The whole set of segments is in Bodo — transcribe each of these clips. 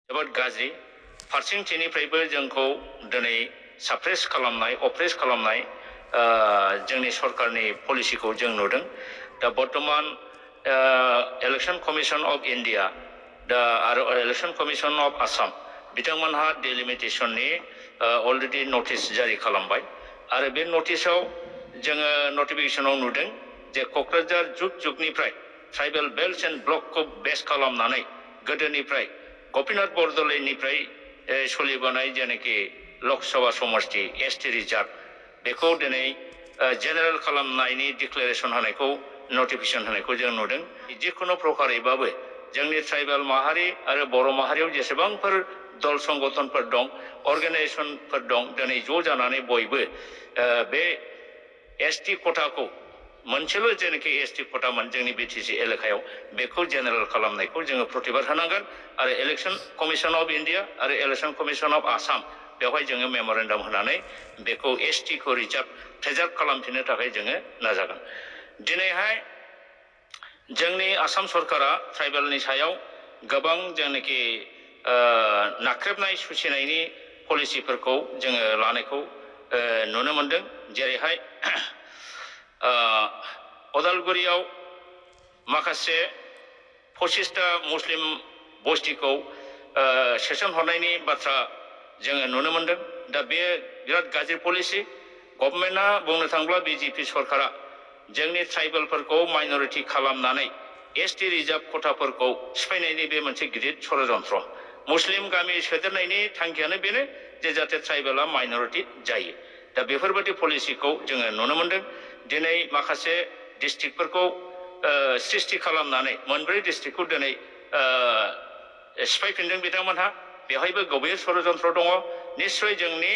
जोबोद गाज्रि फारसेथिंनिफ्रायबो जोंखौ दिनै साप्रेस खालामनाय अप्रेस खालामनाय जोंनि सरकारनि पलिसिखौ जों नुदों दा बर्तमान इलेक्शन कमिशन अफ इंडिया दा आरो इलेक्शन कमिशन अफ आसाम बिथांमोनहा डिलिमिटेशननि अलरेडि नटिस जारि खालामबाय आरो बे नटिसाव जोङो नटिफिकेशनाव नुदों जे क'क्राझार जुगनिफ्राय ट्राइबेल बेल्ट एन्ड ब्लकखौ बेस खालामनानै गोदोनिफ्राय गपिनाथ बरदलैनिफ्राय सोलिबोनाय जेनाखि लकसभा समष्टि एसटि रिजार्भ बेखौ दिनै जेनेरेल खालामनायनि डिक्लेरेसन होनायखौ नटिफिकेशन होनायखौ जों नुदों जिखुनु प्रकारैबाबो जोंनि ट्राइबेल माहारि आरो बर' माहारियाव जेसेबांफोर दल संगठनफोर दं अर्गानाइजेशनफोर दं दिनै ज' जानानै बयबो बे एसटि खथाखौ मोनसेल' जेनाखि एसटि खथामोन जोंनि बिटिसि एलेकायाव बेखौ जेनेरेल खालामनायखौ जोङो प्रतिबाद होनांगोन आरो इलेक्शन कमिशन अफ इंडिया आरो इलेक्शन कमिशन अफ आसाम बेवहाय जोङो मेमरेन्डाम होनानै बेखौ एसटिखौ प्रिजार्भ खालामफिननो थाखाय जोङो नाजागोन दिनैहाय जोंनि आसाम सरकारा ट्राइबेलनि सायाव गोबां जेनाखि नाख्रेबनाय सुसिनायनि पलिसिफोरखौ जोङो लानायखौ नुनो मोनदों जेरैहाय अदालगुरियाव माखासे 25टा मुस्लिम बस्तिखौ सेसन हरनायनि बाथ्रा जोङो नुनो मोनदों दा बे बिराद गाज्रि पलिसि गभर्नमेन्टआ बुंनो थाङोब्ला बिजेपि सरकारा जोंनि ट्राइबेलफोरखौ माइनरिटि खालामनानै एसटि रिजार्भ खथाफोरखौ सिफायनायनि बे मोनसे गिदिर षड़यन्त्र मुस्लिम गामि सोदेरनायनि थांखियानो बेनो जे जाहाथे ट्राइबेला माइनरिटि जायो दा बेफोरबायदि पलिसिखौ जोङो नुनो मोनदों दिनै माखासे डिस्ट्रिक्टफोरखौ सृष्टि खालामनानै मोनब्रै डिस्ट्रिक्टखौ दिनै सिफायफिनदों बिथांमोनहा बेवहायबो गभीर षड़यन्त्र दङ निश्चय जोंनि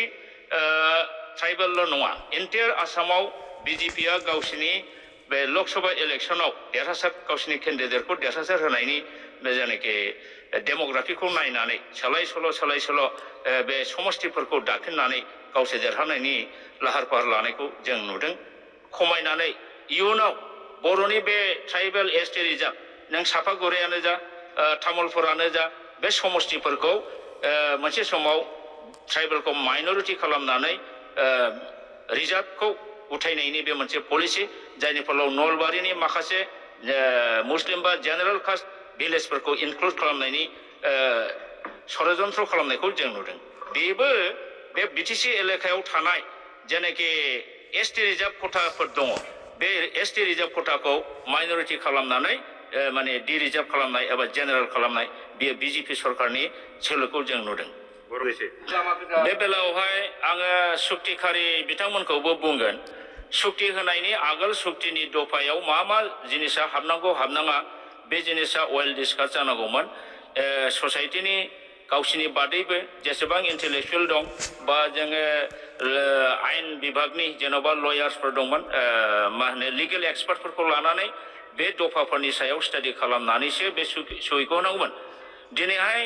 ट्राइबेलल' नङा एन्टायार आसामाव बिजेपिआ गावसिनि बे लकसभा इलेक्शनाव देरहासार गावसिनि केन्डिडेटखौ देरहासार होनायनि जेनाखि डेमोग्राफिखौ नायनानै सोलाय सोल' बे समष्टिफोरखौ दाफिननानै गावसोर देरहानायनि लाहार फाहार लानायखौ जों नुदों खमायनानै इयुनाव बर'नि बे ट्राइबेल एसटि रिजार्भ नों सापागुरियानो जा तामुलपुरानो जा बे समष्टिफोरखौ मोनसे समाव ट्राइबेलखौ माइनरिटि खालामनानै रिजार्भखौ उठायनायनि बे मोनसे पलिसि जायनि फलाव नलबारिनि माखासे मुस्लिम बा जेनेरेल कास्ट भिलेजफोरखौ इनक्लुड खालामनायनि षड़यन्त्र खालामनायखौ जों नुदों बेबो बे बिटिसि एलेकायाव थानाय जेनाखि एसटि रिजार्भ खथाफोर दङ बे एसटि रिजार्भ खथाखौ माइनरिटि खालामनानै माने डि रिजार्भ खालामनाय एबा जेनेरेल खालामनाय बेयो बिजेपि सरकारनि सोलोखौ जों नुदों बे बेलायावहाय आङो सुक्तिखारि बिथांमोनखौबो बुंगोन सुक्ति होनायनि आगोल सुक्तिनि दफायाव मा जिनिसा हाबनांगौ हाबनाङा बे जिनिसा वेल डिसकास जानांगौमोन ससाइटिनि गावसिनि बादैबो जेसेबां इन्टेलेक्चुवेल दं बा जोङो आयेन बिभागनि जेन'बा लयार्सफोर दंमोन मा होनो लिगेल एक्सपार्टफोरखौ लानानै बे दफाफोरनि सायाव स्टाडि खालामनानैसो बे सहिखौ होनांगौमोन दिनैहाय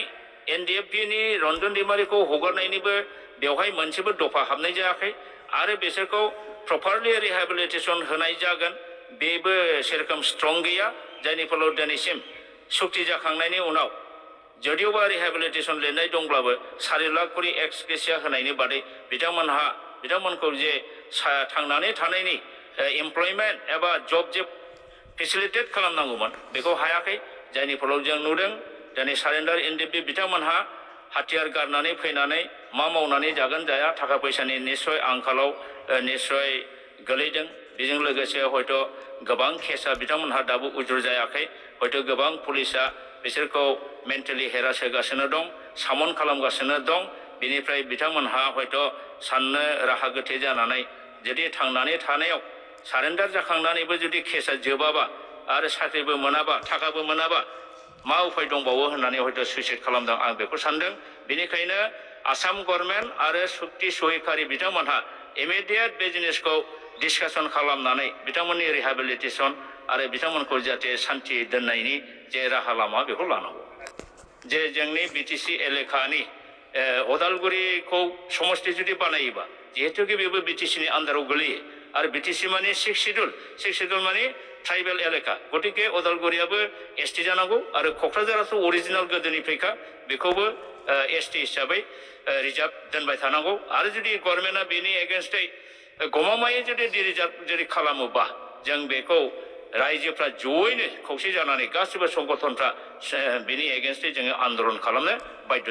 एनडिएफबिनि रन्जन दैमारिखौ हगारनायनिबो बेवहाय मोनसेबो दफा हाबनाय जायाखै आरो बिसोरखौ प्रपारलि रिहेबिलिटेसन होनाय जागोन बेबो सेरखम स्ट्रं गैया जायनि फलाव दिनैसिम सुक्ति जाखांनायनि उनाव जदिवबा रिहेबिलिटेसन लिरनाय दंब्लाबो 4 लाख करि एक्स ग्रेसिया होनायनि बादै बिथांमोनखौ जे थांनानै थानायनि एमप्लयमेन्ट एबा जब जे फेसिलिटेट खालामनांगौमोन बेखौ हायाखै जायनि फलाव जों नुदों दिनै सारेन्डार एनडिएफबि बिथांमोनहा हाथियार गारनानै फैनानै मा मावनानै जागोन जाया थाखा फैसानि निस्सय आंखालाव निस्सय गोलैदों बेजों लोगोसे हयथ' गोबां केसा बिथांमोनहा दाबो उजुर जायाखै हयथ' गोबां पुलिसा बिसोरखौ मेन्टेलि हेरास होगासिनो दं सामन खालामगासिनो दं बेनिफ्राय बिथांमोनहा हयथ' साननो राहा गोथे जानानै जुदि थांनानै थानायाव सारेन्डार जाखांनानैबो जुदि केसा जोबाबा आरो साख्रिबो मोनाबा थाखाबो मोनाबा मा उपाय दंबावो होननानै हयथ' सुइसाइड खालामदों आं बेखौ सानदों बेनिखायनो आसाम गभर्नमेन्ट आरो सुक्ति सहिखारि बिथांमोनहा इमिडियेट बे जिनिसखौ डिसकासन खालामनानै बिथांमोननि रिहेबिलिटेसन आरो बिथांमोनखौ जाहाथे सान्थि दोननायनि जे राहा लामा बेखौ लानांगौ जे जोंनि बिटिसि एलेकानि अदालगुरिखौ समष्टि जुदि बानायोबा जिहेतुके बेबो बिटिसिनि आन्दाराव गोलैयो आरो बिटिसि माने 6 शिड्युल माने ट्राइबेल एलेका गतिके अदालगुरियाबो एसटि जानांगौ आरो क'क्राझाराथ' अरिजिनाल गोदोनिफ्रायखा बेखौबो ST हिसाबै रिजार्भ दोनबाय थानांगौ आरो जुदि गभर्नमेन्टआ बेनि एगेन्स्टै गमामायै जुदि रिजार्भ जुदि खालामोबा जों बेखौ रायजोफ्रा जयैनो खौसे जानानै गासिबो संगठनफ्रा बेनि एगेन्स्टै जोङो आन्दलन खालामनो बाध्य